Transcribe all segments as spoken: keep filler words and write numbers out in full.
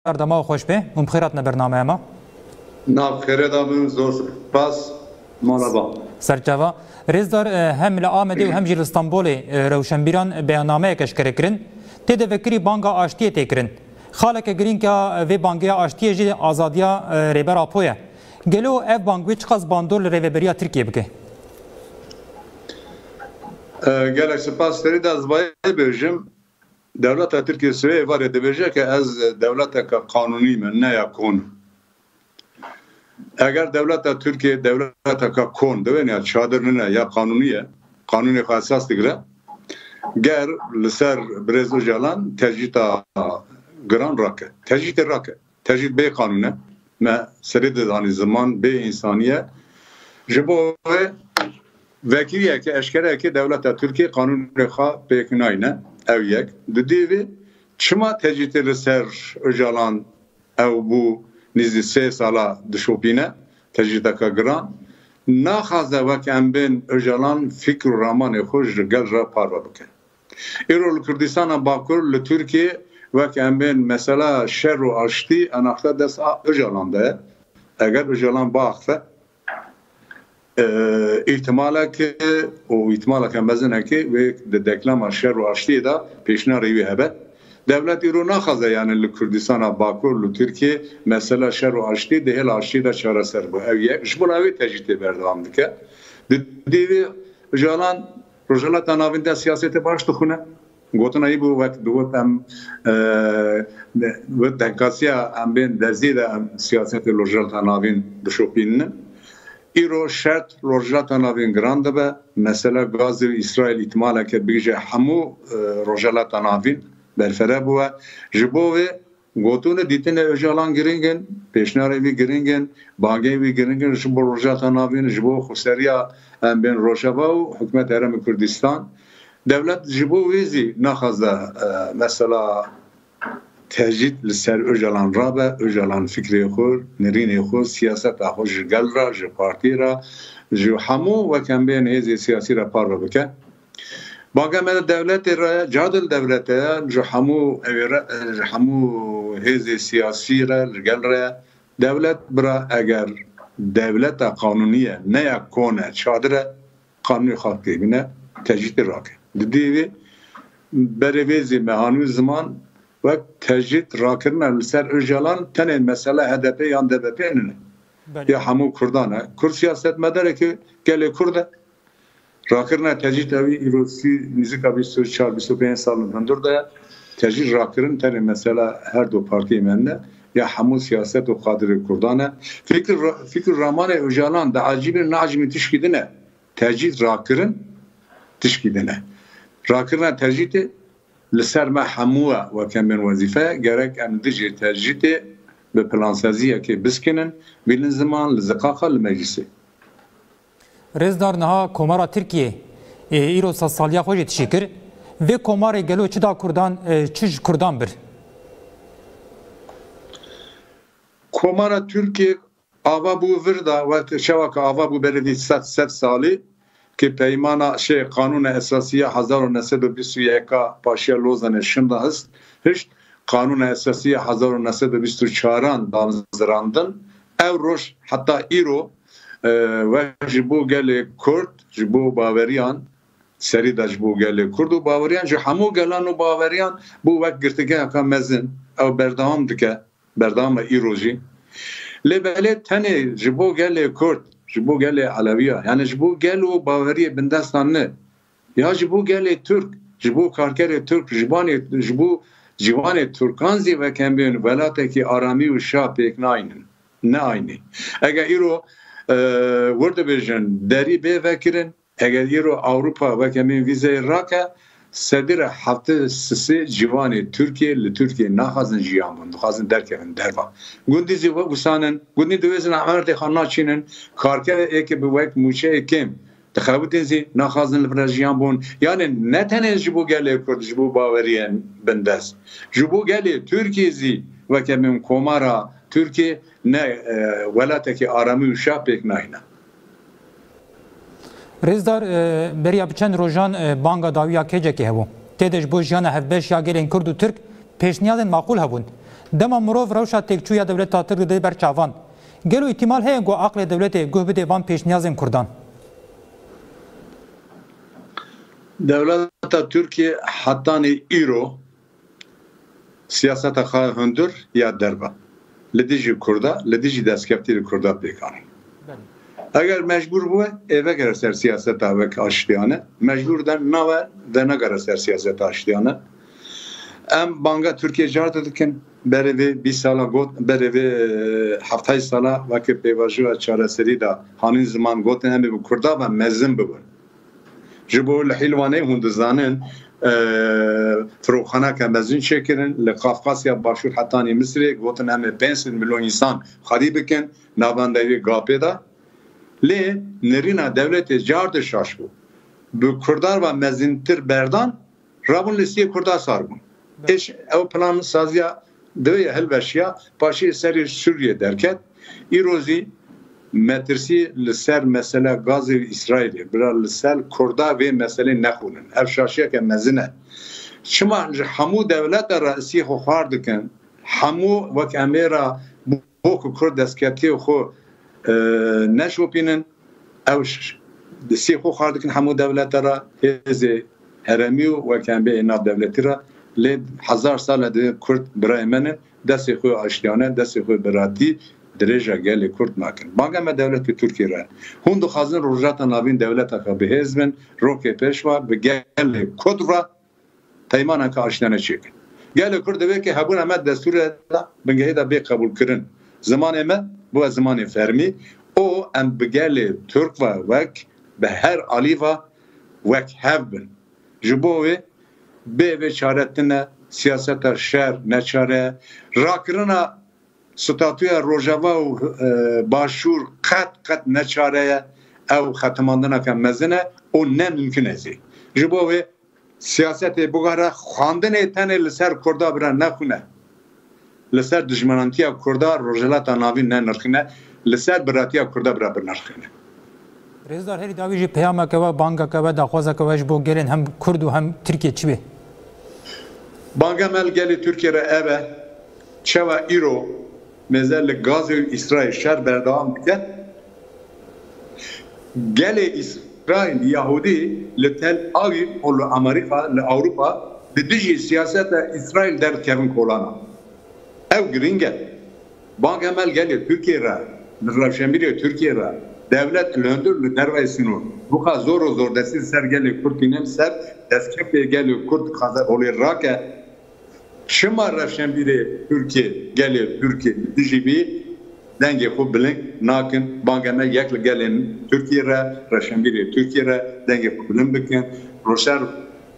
Rêzdar, dema we xweş be û bi xêr hatine bernameya me. Nav xêrê de bin, zor spas. Merhaba. Serçava. Rêzdar, e, hem li Amedê û hem jî li Stenbolê, e, rewşenbîran beyannameyek eşkere kirin. Tê de vekirî banga aştiyê tê kirin. Xaleke girîng ya vê bangeya aştiyê jî azadiya, e, Rêber Apo ye. Gelo ev bang wê çiqas bandor li rêveberiya Tirkiyê bike? E, gelek spas. Serî de ez bayê bêjim. Dewleta Tirkiyê sibê êvarê dibêje ke ez dewleteke qanûnî me, ne ya kon. Eger dewleta Tirkiyê dewleteke kon, dibên ya çadir nine ya qanûnî ye, qanûnê xwe esas digire, ger li ser birêz Ocalan tecrîta giran rake. Tecrîtê rake. Tecrît bê qanûn e. Me serê didanî ziman bê însanî ye. Ji bo wê vekiriyeke eşkereyekê dewleta Tirkiyê qanûnê xwe pêk nayne. Ew yek. Didî vê çima tecrîtê li ser Ocalan ew bû nîzî sê sala dişopîne, tecrîteke giran. Naxwaze wek em bên Ocalan fikr û ramanê xwe ji gel re parve bike. Îro li Kurdistana Bakur, li Tirkiyê, wek em bên mesela şer û aştî enaxte dest a Ocalan de ye. Eger Ocalan biaxife, e, îhtimaleke û îhtimaleke mezineke wê di deklama şer û aştiyê de pêşniyarê wî hebe. Dewlet îro naxwaze, yani li Kurdistana Bakur, li Tirkiyê mesela şer û aştî di hêla aştiyê de çareser bû. Ew yek, ji bona wê tecrîtê berdewam dike. Di dîvê Ocalan Rojhilata Navîn de siyasetê baş dixwine. Gotina wî bû, wek digot em, e, wek denkasiya em bên dezî de em siyasetê Rojhilata Navîn dişopînin. Îro şert Rojhilata Navîn giran dibe. Mesela Gazze û Îsraîl îhtimaleke bigije hemû, e, Rojhilata Navîn berfere bûye. Ji bo vê Gotin û dîtinê Ocalan giring in, pêşniyarê wî giring in, bangê wî giring in ji bo Rojhilata Navîn, ji bo xweseriya em bên Rojava û hikûmeta Herêma Kurdistan. Dewlet ji bo wê zî naxwaze, e, mesela tecrît li ser Ocalan rabe, Ocalan fikrê xwe, nirînê xwe, siyaseta xwe ji gel re, ji partî re, ji hemû wek em bên hêzê siyasî re parve bike. Banga me li dewletê re ye, cihad li dewletê ye, ji hemû ewê re, ji hemû hêzê siyasî re, li gel re ye. Dewlet bira eger dewleta qanûnî ye, ne ya kon e, çadir e, qanûnê xwe pêk bîne, tecrîtê rake. Di dî vê berê vê zî me hanû ziman wek tecrît rakirine li ser Ocalan tenê mesela H D P yan D B P nine. Belê. Ya hemû Kurdan e. Kurd siyasetmedereke gelê Kurd e. Rakirina tecrîd ew îro sî, nîzika bîst û çar, bîst û pênc sal li hundir de ye. Tecrîd rakirin tenê mesela her du partiyê me ne, ya hemû siyaset û qadirê Kurdan e. Fikir ra-, fikir ramanê Ocalan diecibin, neecibin tişkî din e. Tecrîd rakirin tişkî din e. Rakirina tecrîdê li ser me hemû e, wek em bên wezîfe, gerek em dijî tecrîdê bi plansaziyekê biskinin, bînin ziman li ziqaqa li meclisê. Rêzdar, niha Komara Tirkiyê, e, îro sedsaliya xwe jî tişî kir. Vê komarê gelo çi da Kurdan, e, çi ji Kurdan bir? Komara Tirkiyê ava bû vir da, wek şewa ke ava bû berê vî sed, sed salî, ke peymana, şey, Qanûna Esasiya hezar û neh sed û bîst û yeka paşiya Lozanê şinda hist, hişt, Qanûna Esasiya hezar û neh sed û bîst û çaran damezrandin. Ew roj heta îro, e, wek ji bo gelê Kurd, ji bo baweriyan, serî de ji bo gelê Kurd û baweriyan, ji hemû gelan û baweriyan bû wek girtîgeheka mezin. Ew berdewam dike, berdewam e îro jî. Lê belê tenê ji bo gelê Kurd, ji bo gelê Elewiya, yani ji bo gel û baweriyê bindestan ne, ya ji bo gelê Tirk, ji bo karkerê Tirk, ji banê, ji bo ciwanê Tirkan zî wek em bên welatekî aramî û şa pêk naynin. Ne aynî. Eger îro, e, wir dibêjin, derî bê vekirin, eger îro Ewropa wek em bên vîzeyê rake, sedî re heftê sisê ciwanê Tirkiyê li Tirkiyê naxwazin jiyan bûn, dixwazin derkevin derva. Gundî zî wek wisanin, gundî diwêzin erdê xwe naçînin, karkerê êkê bi wek mûçeyê kêm, dixebitin zî naxwazin li vir jiyan bûn. Yani ne tenê ji bo gelê Kurd, ji bo baweriyên bindest. Ji bo gelê Tirkiyê zî weke min komara Tirkiyê ne, e, welatekî aramî û şa pêk nayne. Rêzdar, e, beriya bi çend rojan, e, banga dawî ya kêcekê hebû. Tê de ji bo jiyana hevbeş ya gelên Kurd û Tirk pêşniyadên maqûl hebûn. Dema mirov rewşa têkçû ya dewleta Tirk dide ber çavan, gelo îhtimal heye ku aqlê dewletê guh bide van pêşniyazên Kurdan? Dewleta Tirkiyê hetanî îro siyaseta xwe hundir ya derve li dijî Kurda, li dijî destkeftî li Kurda pêk anî. Eger mecbûr bûye, ê vegere ser siyaseta wek aştiyane. Mecbûr de nawe, venegere ser siyaseta aştiyane. Em banga Tirkiyê car dikin. Berê vê bîst sala got, berê vê, e, heftayî sala weke pêvajoya çareserî de hanîn ziman gotin, em ê bi Kurda ve mezin bibin. Ji bo li Hîlwanê hûn dizanin, e, firoxaneke mezin çêkirin li Qafqasya Başûr hetanî Misirê, gotin em ê pênc sed milyon însan xwedî bikin, navenda wê gapê de. Lê nirîna dewletê car de şaş bû. Bi Kurdan ve mezintir berdan, rabûn li siyê Kurda sar bûn. Êş ew plan saziya divê ya hilweşiya, paşê serê Sûriyê derket. Îro zî metirsî li ser mesela Gazê û Îsraîlê, bira li ser Kurda vê meselê nexwînin. Ev şaşiyeke mezin e. Çima ji hemû dewleta re siyê xwe xwar dikin? Hemû wek em ê re bo ku Kurd destkeftiyê xwe, e, neşopînin, ew ş-, ş-, siyê xwe xwar dikin hemû dewleta re, hêzê herêmî û wek em bê ê navdewletî re, lê hezar sal e divê Kurd birayê me ne, destê xwe aştiyane, destê xwe biratî dirêja gelê Kurd nakin. Banga me dewletê Tirkiyê re. Hûn dixwazin Rojhilata Navîn dewleta xwe bihêz bin, rokê pêş ve bi gelê Kurd re peymaneke aştiyane çêkin. Gelê Kurd divê ke hebûna me destûrê de bingehê de bê qebûlkirin. Zimanê me bûye zimanê fermî û em bi gelê Tirk ve wek bi her alî ve wek hev bin. Ji bo wê bê vê çare tune, siyaseta şer neçare ye. Rakirina statûya Rojava û, e, Başûr qet qet neçare ye. Ew xetimandineke mezin e û ne mimkun e zî. Ji bo wê siyasetê bigere xwendinê tenê li ser Kurda bira nexwîne. Li ser dijminantiya Kurda Rojhilata Navîn nenirxîne, li ser biratiya Kurda bira binirxîne. Rêzdar, herî dawî jî peyameke we, bangeke we, daxwazeke we ji bo gelên hem Kurd û hem Tirkiye çi be? Banga me li gelê Tirkiye re ev e, çawa îro mêze li Gazê û Îsraîl şer berdewam dike, gelê Îsraîl, Yahûdî li Tel Avîv û li Amerîka, li Ewropa, li dijî siyaseta Îsraîl derdikevin kolana. Ew girîng e. Banga me li gelê Tirkiyê re, li rewşenbîrê Tirkiyê re, dewlet li hundir li derveyî sînor, buqa zor û zordestî li ser gelê Kurd tînin, ser destkeftê gelê Kurd dixwaze holê rake. Çima rewşenbîrê Tirkiyê, gelê Tirkiyê li dijî vî dengê xwe bilind nakin? Banga me yek li gelên Tirkiyê re, rewşenbîrê Tirkiyê re dengê xwe bilind bikin. Roşer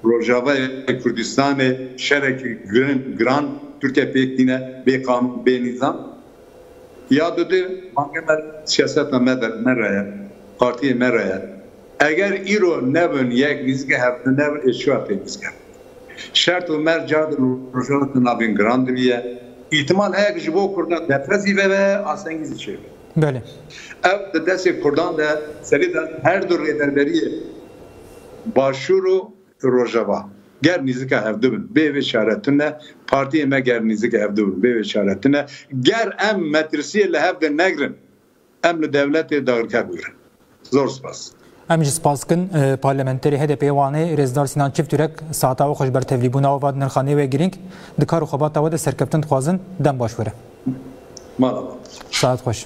Rojavayê Kurdistanê şerekî girin, giran Tirkiye pêk tîne, bê qanûn, bê nîzam. Ya dudê, banga me siyaseta me de, me re ye, partiyê me re ye. Eger îro nebin, yek nîzikê hevdû nebin, ê çiwa pê nîzikê? Şert û merc car di Rojhilata Navîn giran dibiye. Îhtimal heye ki ji bo Kurdan defre zî veve, astengî zî çêbe. Belê. Ev di destê Kurdan de serî de her du rêderberiyê Başûr û Rojava ger nîzika hevdu bin, bê vê çare tune, partiyê me ger nîzika hevdu bin, bê vê çare tune. Ger em metirsiyê li hev de negrin, em li dewletê dagirker bûrin. Zor spas. Em jî spas dikin, e, parlamenterê H D P Wanê, Rêzdar Sînan Çiftürek, saeta we xweş ber tevlîbûna we ve di nirxanê wê girîng. Di kar û xebata we de serkeftin dixwazin. Dem baş were. Mala. Saet xweş.